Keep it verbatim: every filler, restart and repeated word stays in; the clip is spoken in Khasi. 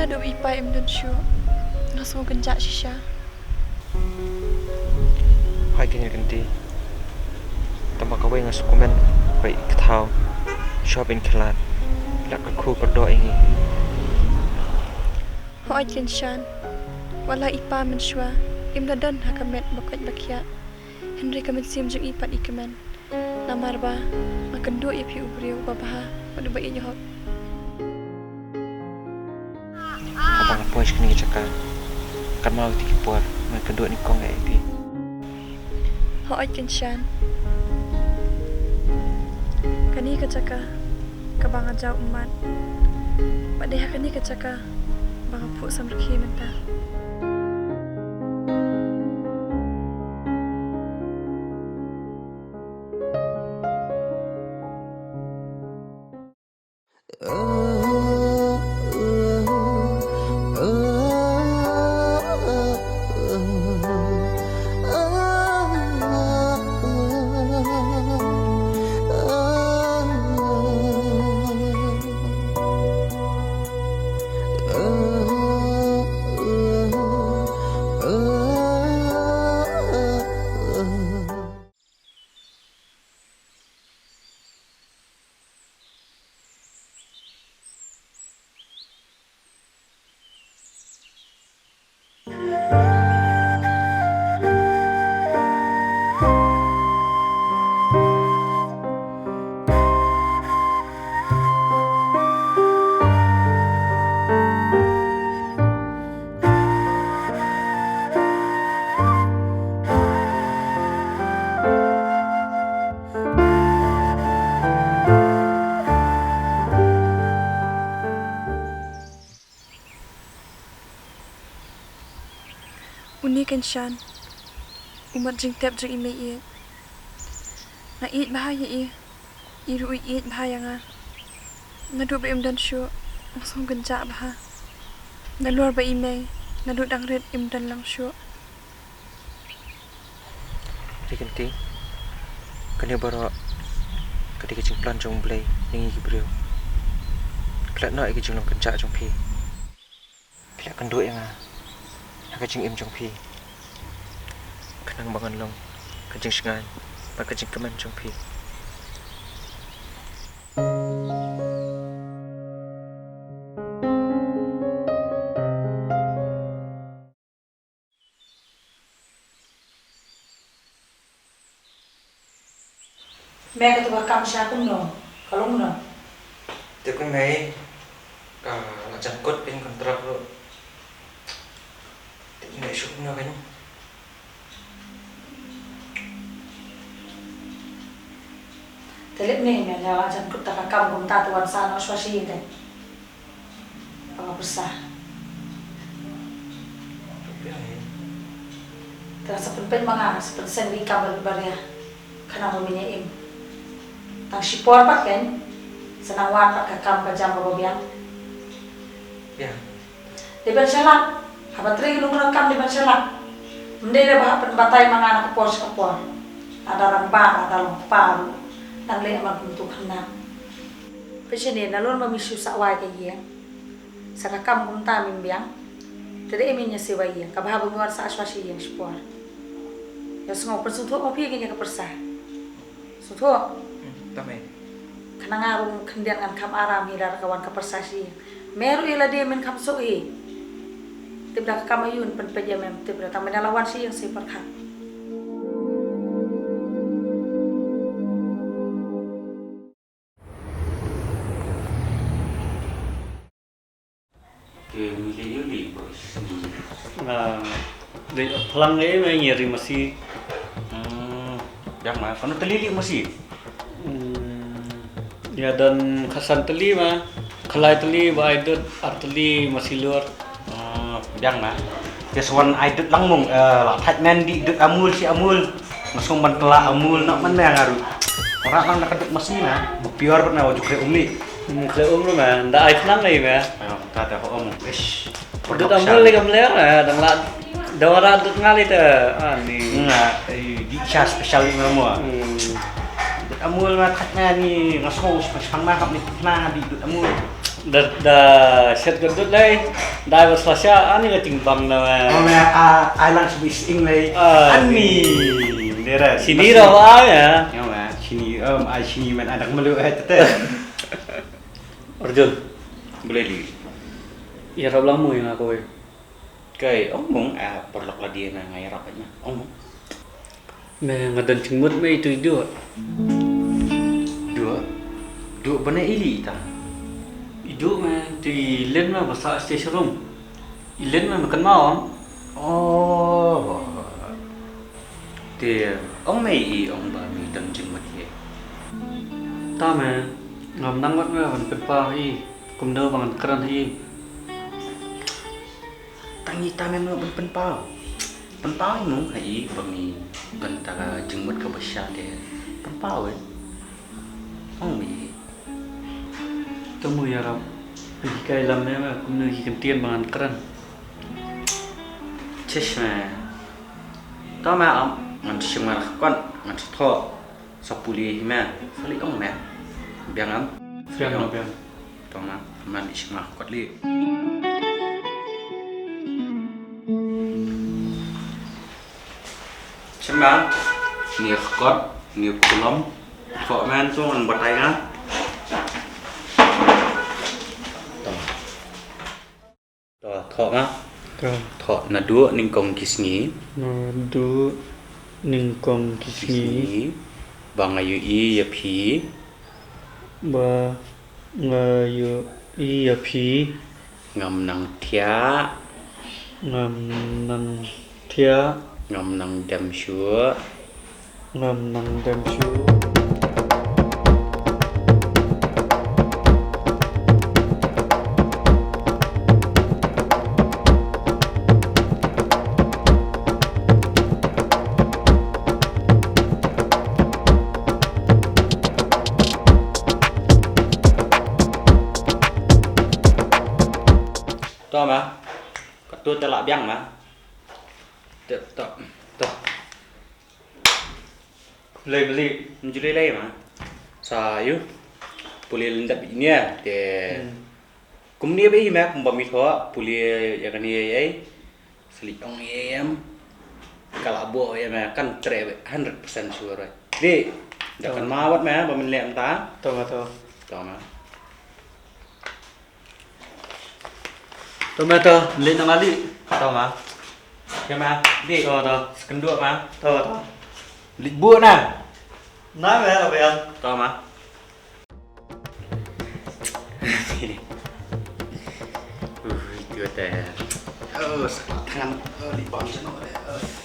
Haduh i pa im don shuh, nga sngew kynjah shisha. Hai kynja kynti. Tang ba kawei nga sngewkmen ba i kthaw shop in khlad la kyrkhu kyrdoh ïa ngi. Hooid Kynshan, wat la i pa mynshuwa im da don ha ka met ba koit ba khiah, hynrei ka mynsiem jong i pat i kmen. Namar ba nga kynduh ïa phi u briew ba bha bad uba ïeit hok. Haba nga poi sha kane ka jaka, kynmaw ïa ki por nga kynduh nyngkong ïa phi. Hooid Kynshan, kane ka jaka kaba nga jaw ummat, bad dei ha kane ka jaka ba nga phuh samrkhie mynta. Une Kynshan u mat jingtep jong i mei ïeit. Nga ïeit bha ïa i, i ruh i ïeit bha ïa nga. Naduh ba im don shuh nga sngew kynjah bha. Nalor ba i mei naduh dang rit im don lang shuh. Ri Kynti, kane baroh ka dei ka jingplan jong U Blei na ngi ki briew. Klet noh ïa ka jinglong kynjah jong phi. Phi la kynduh ïa nga ha ka jingim jong phi, khnang ba ngan long ka jingshngaiñ bad ka jingkmen jong phi. Me, kato ka kam sha kumno? Ka long kumno? Te kumne, ka la jan kut pyn kontrak ruh. Te me shu kumno kein? Te leh ne me, la jan kut ta ka kam kumta, te wan sah noh shuwa shi te. Ba nga pyrsa. Te nga sa pynpeit ma nga, sa pynseng ïa ki kam barit baria, khnang ba men ïa im. Tang shipor pat kein sa nang wad pat ka kam ka jam kaba biang. Biang. Dei ban shalak, haba trei ki nongkynnoh kam dei ban shalak. Ym dei da ba hap pynbatai ma nga na ka por sha ka por. Lada rangbah, lada long kpa ruh dang leh man kumtu khynnah. Peit shane, nalor ba me shu sah wai ka ïing, sa ka kam kumta mem biang. Te dei me ïa siew ïing, kaba haba me wan sah shuwa sha ïing shipor. Ïa sngew pynsngewthuh ma phi kein ïa ka pyrsa. Sngewthuh. Hmm, tang me. Khnang nga ruh khyndiat ngan kham aram hi lada ka wan ka pyrsa sha ïing. Me ruh ïa lade men kham suk hi. Tip da ka kam aïu yn pynpeit ïa me, tip da, tang me la wan sha ïing sa pyrkhat. Te ngi leh ïa u leh boys. Nga leh phlang ei, me ngi ri masi. Hmm, biang ma, kano tylli leh masi? Hmm, ïa don khatsan tylli ma, khatlai tylli ba ai dud, ar tylli masi lur. Hmm, biang ma. Te sa wan ai dud lang mung, eh, la thait men dih dud Amul shi Amul. Nga sngew ban kylla Amul noh man me nga ruh. Ora lang da ka dud masi na, ba pure bad na wa ju khleh um leh. Hmm, khleh um ruh me, da ai thnang lei me. Ayo, ta ta ho um. Ish. Dud Amul lei kam ler me, dang la da wara dud nga lei te. Ani. Nga, eh, dih sha special lei me mo. Hmm. Dud Amul me thait me ni, nga sngew special na hap ni thnang dih dud Amul. Da, da shet ka dud lei. Da ba sla sha ani ka jingbang na ma. Oh ma, a, ai lang shu bi sing lei. Ah, ani. Dera. Sini ra ba ya. Ya ma, sini, um, ai sini man adak malu eh tete. Arjun. Boleh di. Ya rap lang mu yang aku eh. Kai ong mung a parlok la dia na ngai rap na. Ong mung. Me nga don jingmut me itu idu. Dua. Dua bana ili ita. Idu me tu ilin me basa station room. Ilin me makan mawan. Oh. Te ong me i ong ba mi don jingmut ye. Ta me ngam nang wat me ban pynpaw i. Kumno ban kran i. Tang ita me mano ban pynpaw. Pynpaw i mung ha i ba mi ban ta ka jingmut ka basha te. Pynpaw eh. Ong mi. Te mu ya rap. Pynhikai lam me me kumno ki kyntien ba ngan kren. Chish me. Ta me am ngan shim ngan kon ngan thoh. Sa pule hi me. Sa li ong me. Biang am. Biang am biang. Tong ma, man i shima kot li. Shima, ni kot, ni kulom. Kot man tu ngan batai nga. Tong. To, thoh nga. To. Thoh naduh nyngkong ki sngi. Naduh nyngkong ki sngi. Ki sngi. Ba nga ïohi ïa phi. Ba nga ïohi ïa phi. Ngam nang thiah. Ngam nang thiah. Ngam nang dem shuh. Ngam nang dem shuh. To ma. Ka tu te la biang ma. Te to. To. Lei beli. Njuli lei ma. Sa yu. Puli lendap ini ya. Te. Hmm. Kumni ba i ma kumba mi thoh puli ya kani ya ya. Seli ong ya ya. Kala bo ya ma kan tre hundred percent sure. Di. Dah kan ma wat ma ba min lem ta. To ma to. To ma. To ma to, leh nang ali. To ma. Ya ma, di. To to. Sekenduk ma. To to. Leh bu na. Na ma la biang. To ma. Ui, tu te. Oh, sakit tangan. Oh, di bawah sana. Oh.